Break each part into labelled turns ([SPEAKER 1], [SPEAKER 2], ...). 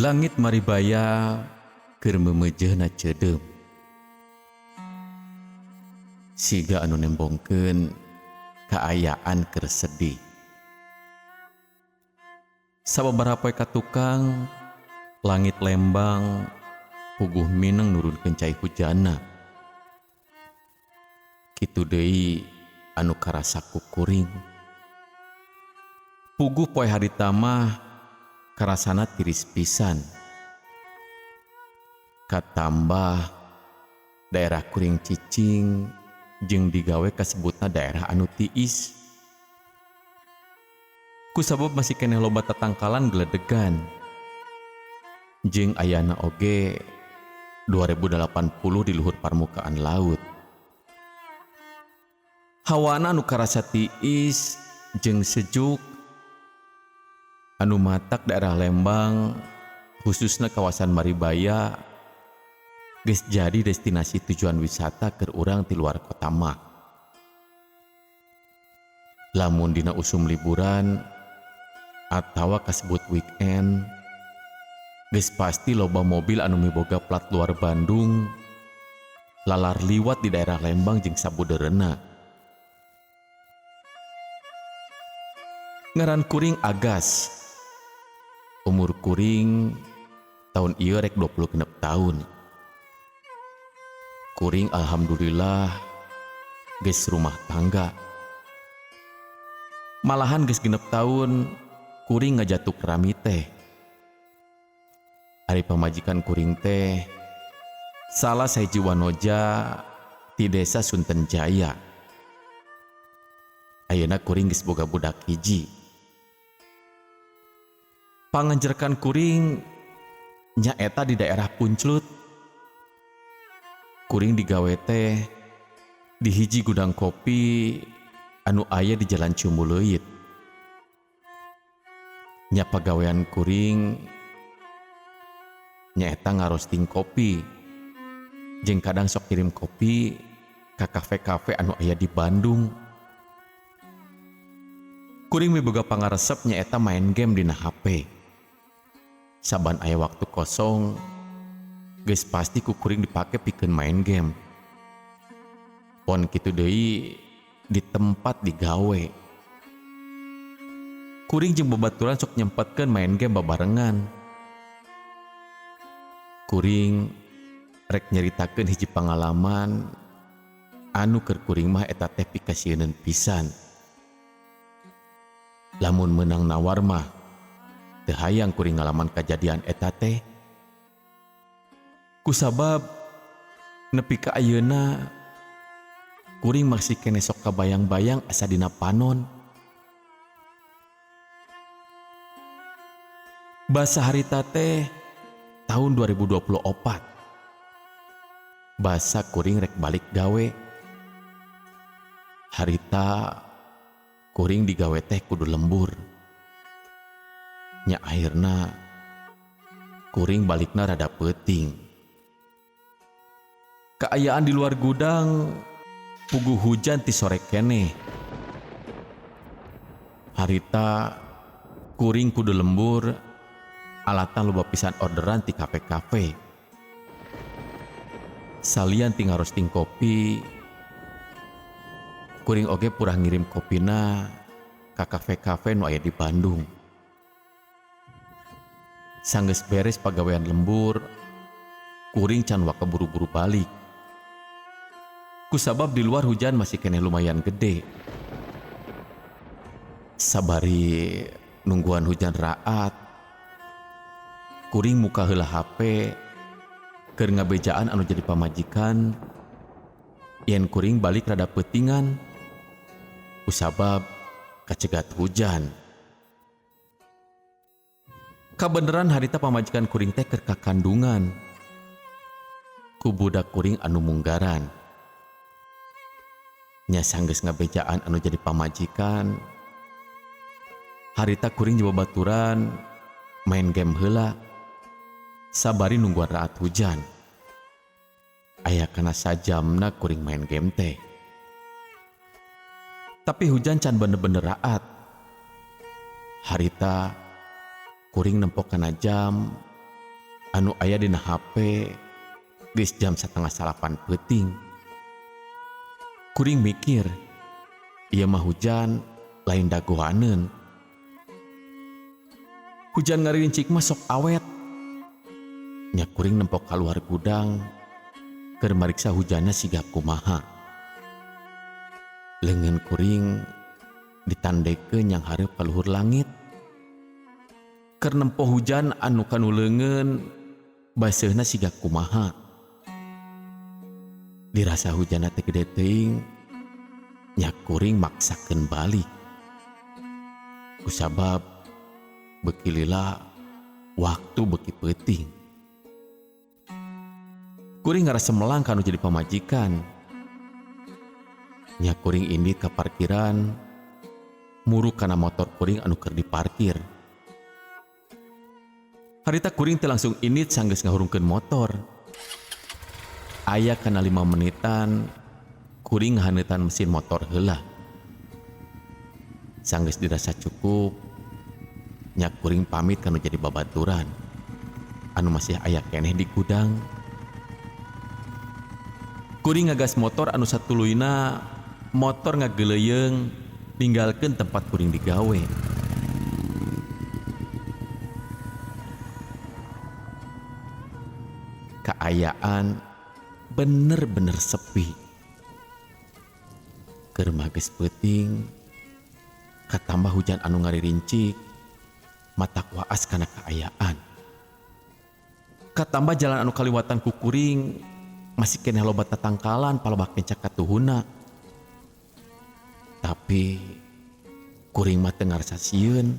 [SPEAKER 1] Langit Maribaya keur meumeujeuna ceudeum. Siga anu nembongkeun kaayaan keur sedih. Sababaraha poe ka tukang, langit Lembang puguh mineng nurunkeun cai hujanna. Kitu deui anu karasa ku kuring. Puguh poe harita mah karasana tiris pisan. Katambah daerah kuring cicing jeung digawe kasebutna daerah anu tiis. Kusabab masih keneh loba tatangkalan geledegan. Jeung ayana oge 2080 di luhur parmukaan laut. Hawana anu karasa tiis jeung sejuk anu matak daerah Lembang khususna kawasan Maribaya geus jadi destinasi tujuan wisata keur urang ti luar kota mah. Lamun dina usum liburan atawa kasebut weekend, geus pasti loba mobil anu miboga plat luar Bandung lalar liwat di daerah Lembang jeung sabudeureunna. Ngaran kuring Agas. Umur kuring tahun ieu rek 26 tahun. Kuring alhamdulillah geus rumah tangga. Malahan geus 6 tahun kuring ngajatuk rami teh. Ari pamajikan kuring teh salah sahiji wanoja ti desa Sunten Jaya. Ayeuna kuring geus boga budak hiji. Panganjerkan kuring nyaeta di daerah Punclut. Kuring digawe teh di hiji gudang kopi anu aya di Jalan Ciumbuleuit. Nya pagawean kuring nyaeta ngarosting kopi jeung kadang sok kirim kopi ka kafe-kafe anu aya di Bandung. Kuring miboga pangaresep nyaeta main game dina HP. Saban aya waktu kosong geus pasti ku kuring dipake pikeun main game. Pon kitu deui di tempat digawe. Kuring jeung babaturan sok nyempetkeun main game babarengan. Kuring rek nyaritakeun hiji pangalaman anu keur kuring mah eta teh pikasieuneun pisan. Lamun meunang nawar mah teu hayang kuring ngalaman kajadian eta teh. Kusabab nepi ka ayeuna kuring masih keneh sok kabayang-bayang asa dina panon. Basa harita teh tahun 2024. Basa kuring rek balik gawe. Harita kuring digawe teh kudu lembur. Nya akhirna kuring balikna rada peuting. Kaayaan di luar gudang puguh hujan ti sore keneh. Harita kuring kudu lembur alatan loba pisan orderan ti kafe-kafe. Salian ti ngarosting kopi, kuring oge purah ngirim kopina ka kafe-kafe nu aya di Bandung. Sanggeus beres pagawean lembur, kuring can waka buru-buru balik. Kusabab di luar hujan masih keneh lumayan gede. Sabari nungguan hujan raat, kuring muka heula HP keur ngabejaan anu jadi pamajikan yen kuring balik rada peutingan kusabab kacegat hujan. Kabeneran harita pamajikan kuring teh keur kakandungan ku budak kuring anu munggaran. Nya sanggeus ngabejaan anu jadi pamajikan, harita kuring jeung babaturan main game heula sabari nungguan raat hujan. Aya kana sajamna kuring main game teh. Tapi hujan can bener-bener raat. Harita kuring nempok kana jam Anu aya dina HP geus jam 8.30 peuting. Kuring mikir, ieu mah hujan lain dagoaneun. Hujan ngarincik mah sok awet. Nya kuring nempo kaluar gudang keur mariksa hujanna siga kumaha. Leungeun kuring ditandekeun nyanghareup ka luhur langit. Keur nempo hujan anu kanu leungeun baseuhna siga kumaha. Dirasa hujanna teh gede teuing, nya kuring maksakeun balik. Kusabab beuki lila waktu beuki peuting. Kuring ngarasa melang kanu jadi pamajikan. Nya kuring indit ka parkiran, muruk kana motor kuring anu keur diparkir. Harita kuring teh langsung indit sanggeus ngahurungkeun motor. Aya kana 5 menitan kuring ngahaneutan mesin motor heula. Sanggeus dirasa cukup, nya kuring pamit kanu jadi babaturan anu masih aya keneh di gudang. Kuring ngagas motor anu satuluyna motor ngageleuyeung ninggalkeun tempat kuring digawe. Kaayaan bener-bener sepi. Keur mah geus peuting, katambah hujan anu ngaririncik, matak waas kana kaayaan. Katambah jalan anu kaliwatan ku kuring masih keneh loba tatangkalan palebah kencak katuhuna. Tapi kuring mah teu ngarasa sieun,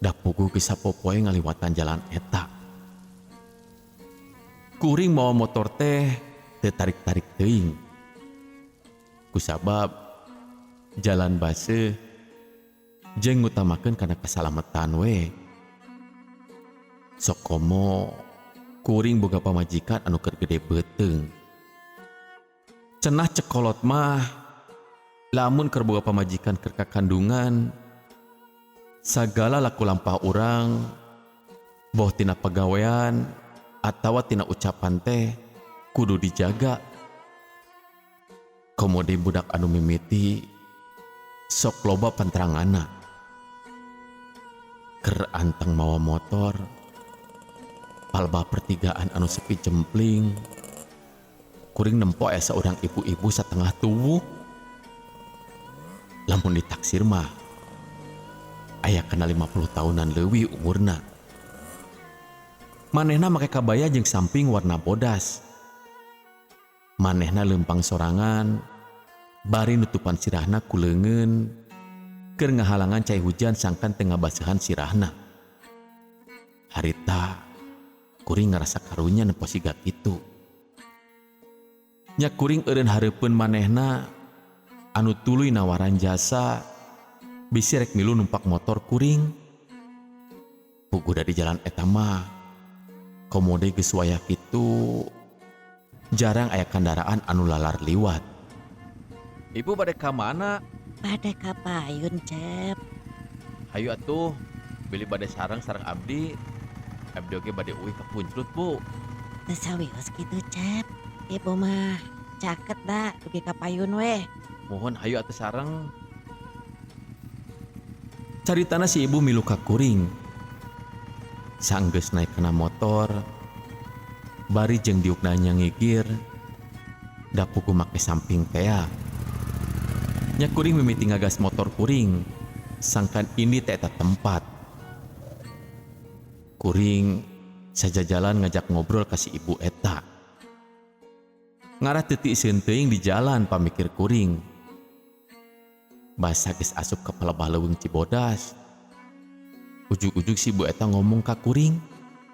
[SPEAKER 1] da puguh geus sapopoe ngaliwatan jalan eta. Kuring mawa motor teh teu tarik-tarik teuing. Kusabab jalan baseuh jeung ngutamakeun kana kasalamatan we. Sok komo kuring boga pamajikan anu keur gede beuteung. Cenah cekolot mah lamun keur boga pamajikan keur kakandungan, sagala laku lampah urang boh tina pagawean atawa tina ucapan teh kudu dijaga. Komo deui budak anu mimiti sok loba panterangana. Keur anteng mawa motor palebah pertigaan anu sepi jempling, kuring nempo aya saurang ibu-ibu satengah tuwuh. Lamun ditaksir mah aya kana 50 tahunan leuwih umurna. Manehna make kabaya jeung samping warna bodas. Manehna leumpang sorangan bari nutupan sirahna ku leungeun keur ngahalangan cai hujan sangkan teu ngabasehan sirahna. Harita kuring ngarasa karunya nempo siga kitu. Nya kuring eureun hareupeun manehna anu tuluy nawaran jasa bisi rek milu numpak motor kuring. Puguh da di jalan eta mah komo deui geus wayah kitu jarang aya kendaraan anu lalar liwat. Ibu bade ka mana?
[SPEAKER 2] Bade ka payun, Cep.
[SPEAKER 1] Hayu atuh, bilih bade sareng-sareng abdi. Abdi oge bade uih ka Punclut, Bu.
[SPEAKER 2] Teu sawios kitu, Cep. Ibu mah caket da dugi ka payun weh.
[SPEAKER 1] Mohon hayu atuh sareng. Caritana si ibu milu ka kuring. Sanggeus naik kana motor, bari jeung diukna ngigir, da puguh make samping tea. Nya kuring mimiti ngagas motor kuring, sangkan ini teh eta tempat. Kuring sajajalan ngajak ngobrol ka si ibu eta. Ngarah teu tiiseun teuing di jalan pamikir kuring. Basa geus asup ka palebah leuweung Cibodas. Ujug-ujug si ibu eta ngomong ka kuring.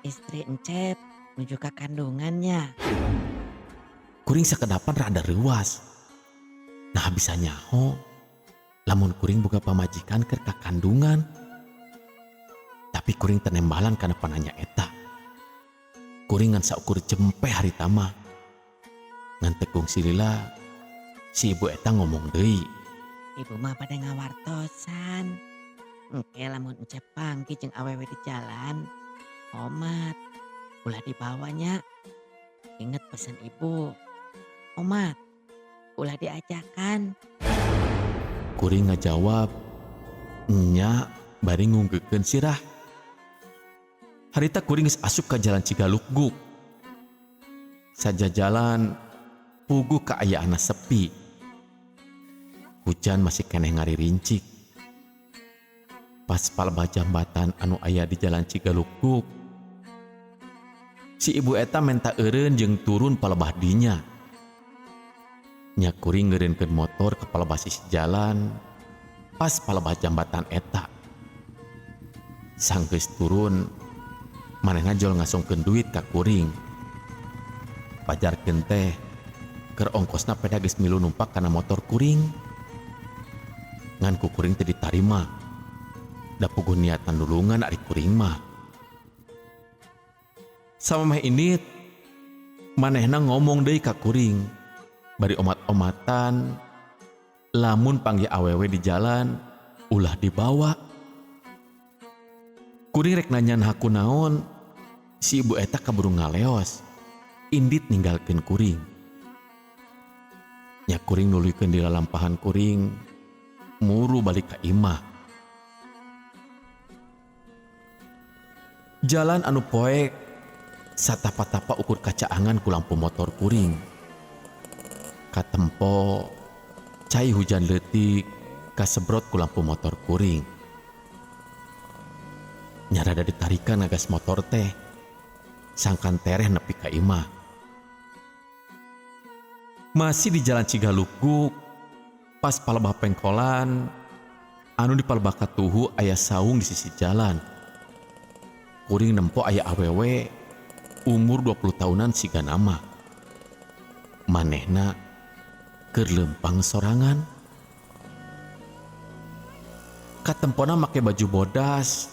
[SPEAKER 2] Istri encep nuju ka kandungannya.
[SPEAKER 1] Kuring sakedapan rada reuas. Nah bisa nyaho lamun kuring boga pamajikan keur ka kandungan. Tapi kuring teu nembalan kana pananya eta. Kuring ngan saukur jempe harita mah. Ngan teu kungsi lila si ibu eta ngomong deui.
[SPEAKER 2] Ibu mah pada ngawartosan. Engke lamun encep panggih jeung awewe di jalan, komat. Ulah dibawa nya. Inget pesan ibu. Omat, ulah diajakan.
[SPEAKER 1] Kuring ngajawab, nya bari ngunggeukeun sirah. Harita kuring geus asup ka jalan Cigalukguk. Sajajalan puguh kaayaanna sepi. Hujan masih keneh ngaririncik. Pas palebah jambatan anu aya di jalan Cigalukguk, si ibu eta menta eureun jeung turun palebah dinya. Nya kuring ngeureunkeun motor ke palebah sisi jalan pas palebah jambatan eta. Sanggeus turun, manehna jol ngasongkeun duit ka kuring. Pajarkeun teh keur ongkosna peda geus milu numpak kana motor kuring. Ngan ku kuring teu ditarima. Da puguh niatan nulungan ari kuring mah. Samemeh indit, manehna ngomong deui ka kuring bari omat-omatan lamun panggih awewe di jalan ulah dibawa. Kuring rek nanya naha kunaon, si ibu eta kaburu ngaleos, indit ninggalkeun kuring. Nya kuring nuluykeun di lalampahan kuring, muru balik ka imah. Jalan anu poek satapa-tapa ukur kacaangan ku lampu motor kuring. Katempo cai hujan leutik kasebrot ku lampu motor kuring. Nya rada ditarikan ngagas motor teh, sangkan tereh nepi ka imah. Masih di jalan Cigalukguk, pas palebah pengkolan, anu di palebah katuhu aya saung di sisi jalan. Kuring nempo aya awewe umur 20 tahunan siga nama. Manehna keur lempang sorangan. Katempona make baju bodas,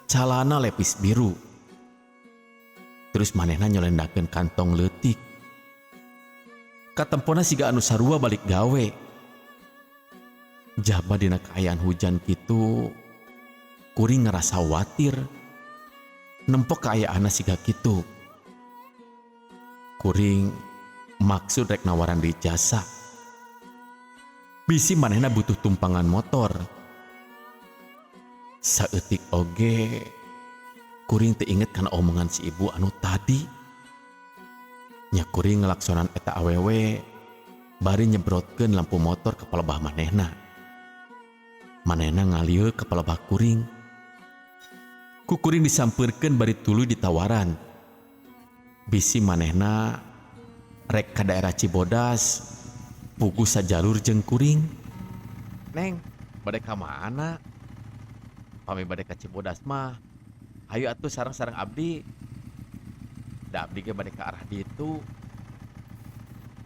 [SPEAKER 1] calana lepis biru. Terus manehna nyolendakeun kantong leutik. Katempona siga anu sarua balik gawe. Jaba dina kaayaan hujan kitu, kuring ngerasa watir. Nempo kaayaanna siga kitu. Kuring maksud rek nawaran di jasa. Bisi manehna butuh tumpangan motor. Saeutik oge kuring teu inget kana omongan si ibu anu tadi. Nya kuring ngelaksonan eta awewe bari nyebrotkeun lampu motor ke palebah manehna. Manehna ngalieu ke palebah kuring. Ku kuring disampeurkeun bari tuluy ditawaran. Bisi manehna rek ka daerah Cibodas puguh sajalur jeung kuring. Neng, bade ka mana? Pami bade ka Cibodas mah, hayu atuh sareng-sareng abdi. Da abdi ge bade ka arah ditu.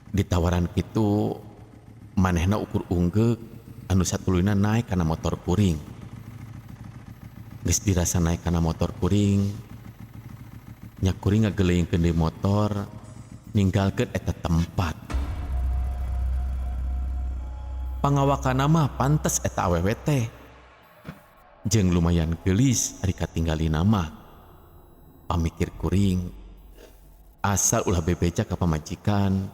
[SPEAKER 1] Ditawaran kitu, manehna ukur unggeuk anu satuluyna naek kana motor kuring. Geus dirasa naek kana motor kuring, nya kuring ngageleungkeun deui motor, ninggalkeun eta tempat. Pangawakana mah pantes eta awewe teh. Jeung lumayan geulis ari katinggalina mah. Pamikir kuring, asal ulah bebeja ka pamajikan,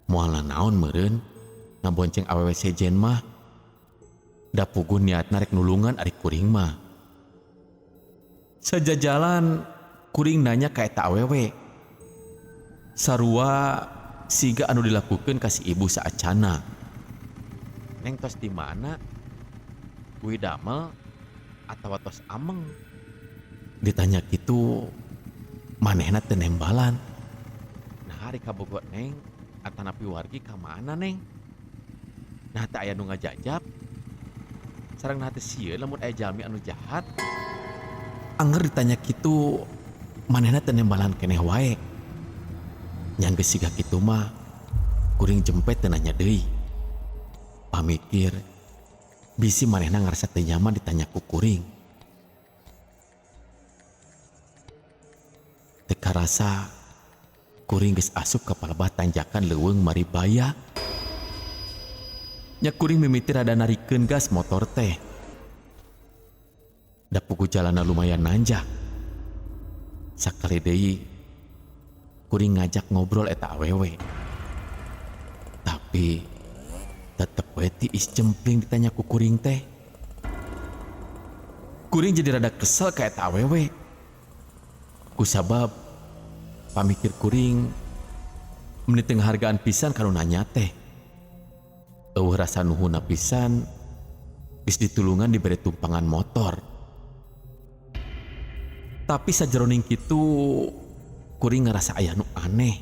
[SPEAKER 1] moal naon meureun ngabonceng awewe sejen mah. Da puguh niatna rek nulungan ari kuring mah. Sajajalan kuring nanya ka eta awewe. Sarua siga anu dilakukeun ka si ibu saacana. Neng tos di mana? Uwi damel atawa tos ameng? Ditanya kitu manehna teu nembalan. Nah hari kabogo neng atanapi wargi ka mana neng? Nah teu aya nu ngajajab. Sareng nah teu sieun lamun aya jalmi anu jahat. Angger ditanya kitu manehna teu nembalan keneh wae. Nya geus siga kitu mah kuring jempet teu nanya deui. Pamikir bisi manehna ngarasa teu nyaman ditanya ku kuring. Teu karasa kuring geus asup ka palebah tanjakan leuweung Maribaya. Nya kuring mimiti rada narikeun gas motor teh. Da puguh jalanna lumayan nanjak. Sakali deui kuring ngajak ngobrol eta awewe. Tapi tetep we tiis jempling ditanya ku kuring teh. Kuring jadi rada kesel ka eta awewe. Kusabab pamikir kuring meuni teu ngahargaan pisan ka nu nanya teh. Euweuh rasa nuhunna pisan geus ditulungan dibere tumpangan motor. Tapi sajeroning kitu kuring ngarasa aya nu aneh.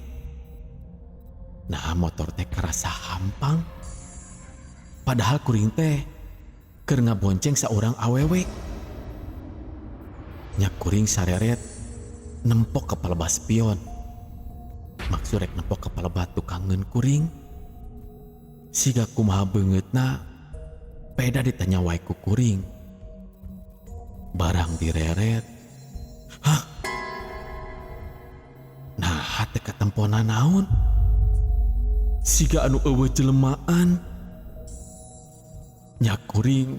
[SPEAKER 1] Nah, motor teh karasa hampang. Padahal kuring teh keur ngabonceng saurang awewe. Nya kuring sareret nempok ka palebah spion. Maksud rek nempok ka palebah tukangeun kuring. Siga kumaha beungeutna peda ditanya wae ku kuring. Barang direret. Hah? Nah, teh katempona naon? Siga anu euweuh jelemaan. Nya kuring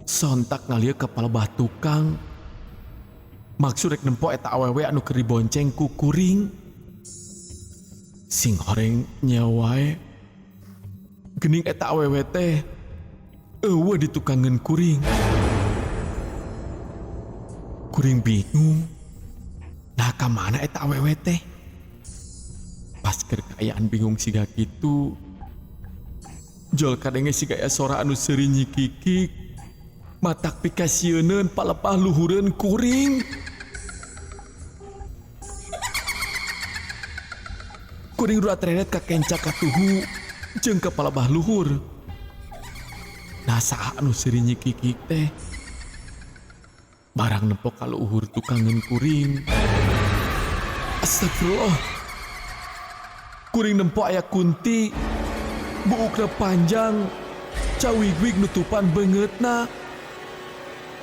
[SPEAKER 1] sontak ngalieu ka palebah tukang. Maksud rek nempo eta awewe anu keur dibonceng ku kuring. Sing horeng nya wae. Geuning eta awewe teh euweuh di tukangeun kuring. Kuring bingung. Nah, ka mana eta awewe teh? Pas keur kaayaan bingung siga kitu, jol kadenge siga aya sora anu seuri nyikikik. Matak pikasieuneun palepah luhureun kuring. Kuring ruat reret ka kenca katuhu jeung ka palebah luhur. Nah, saha anu seuri nyikikik teh? Barang nempok ka luhur tukangeun kuring. Astagfirullah. Kuring nempok aya kunti, buukna panjang, cawigwig nutupan beungeutna.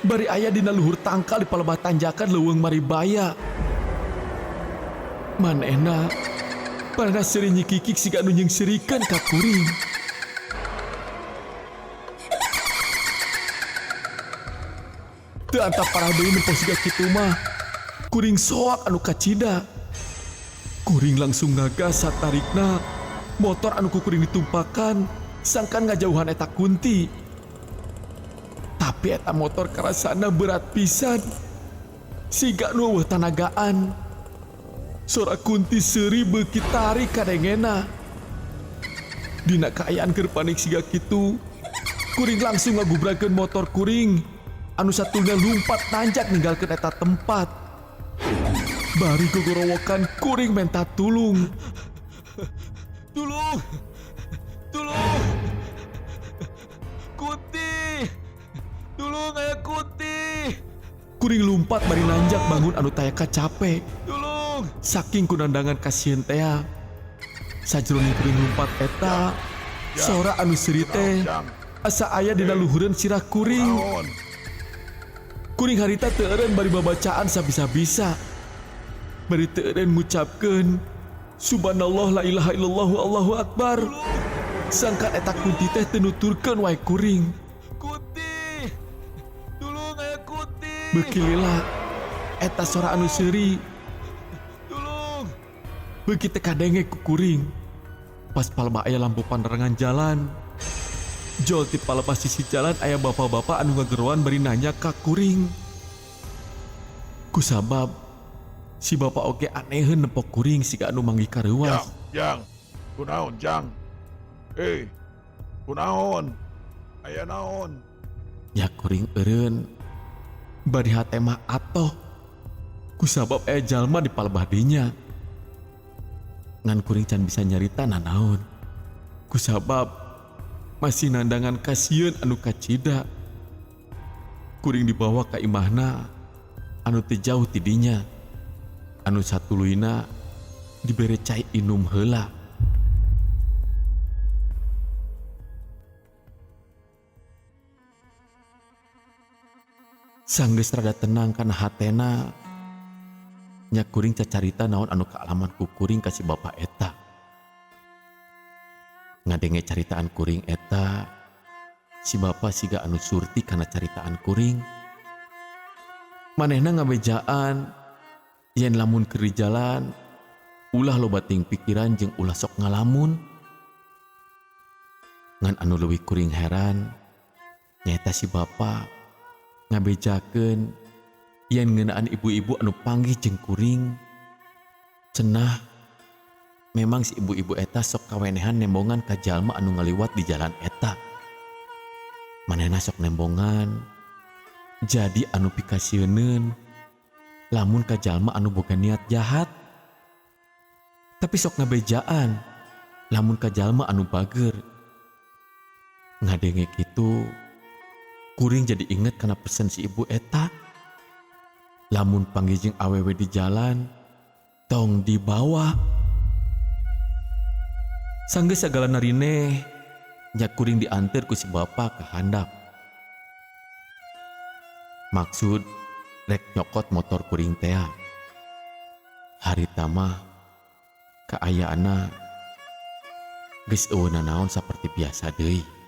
[SPEAKER 1] Bari aya dina luhur tangkal di palebah tanjakan leuweung Maribaya. Manehna manehna seuri nyikikik siga anu nyeungseurikeun ka kuring. Teu antap parah deui nempo siga kitu mah. Kuring soak anu kacida. Kuring langsung ngagas satarikna. Motor anu ku kuring ditumpakan sangkan ngajauhan eta kunti. Tapi eta motor karasana berat pisan. Siga nu euweuh tanagaan. Sora kunti seuri beuki tarik kadengena. Dina kaayaan keur panik siga kitu, kuring langsung ngagubrakeun motor kuring anu satulna lumpat nanjak ninggalkeun eta tempat. Bari gogorowokan kuring menta tulung. Tulung! Tulung! Kunti! Tulung aya kunti! Kuring lumpat bari nanjak bangun anu taya kacape. Tulung! Saking kunandangan kasieun tea. Sajroning kuring lumpat eta, sora anu seuri teh asa aya dina luhureun sirah kuring. Kuring harita teu eureun bari babacaan sabisa-bisa. Bari teu eureun ngucapkeun Subhanallah la ilaha illallah Allahu akbar. Sangkan eta kunti teh teu nuturkeun wae kuring. Kunti! Tulung aya kunti! Beuki lila eta sora anu seuri. Tulung! Beuki teu kadenge ku kuring. Pas palebah aya lampu panerangan jalan. Jol ti palebah sisi jalan aya bapak-bapak anu ngageroan bari nanya ka kuring. Kusabab si bapak oge aneheun nempo kuring siga anu manggih kareuwas.
[SPEAKER 3] Jang, jang, kunaon jang? Kunaon? Aya naon?
[SPEAKER 1] Ya kuring eureun bari hate mah atoh. Kusabab aya jalma di palebah dinya. Ngan kuring can bisa nyarita nanaon. Kusabab masih nandangan kasieun anu kacida. Kuring dibawa ka imahna anu teu jauh ti dinya. Anu satuluyna dibere cai inum heula. Sanggeus rada tenang kana hatena, nya kuring cacarita naon anu kaalaman ku kuring ka si bapa eta. Ngadenge caritaan kuring eta, si bapa siga anu surti kana caritaan kuring. Manehna ngabejaan Yen lamun keur di jalan ulah loba teuing pikiran jeung ulah sok ngalamun. Ngan anu leuwih kuring heran nyaeta si bapa ngabejakeun yen ngeunaan ibu-ibu anu panggih jeung kuring. Cenah memang si ibu-ibu eta sok kawenehan nembongan ka jalma anu ngaliwat di jalan eta. Manehna sok nembongan jadi anu pikasieuneun lamun ka jalma anu boga niat jahat. Tapi sok ngabejaan lamun ka jalma anu bager. Ngadenge kitu kuring jadi inget kana pesen si ibu eta. Lamun panggih jeung awewe di jalan tong dibawa. Sanggeus sagala narineh nya kuring dianteur ku si bapa ka handap. Maksud rek nyokot motor kuring tea. Harita mah kaayaanna geus euweuh nanaon saperti biasa deui.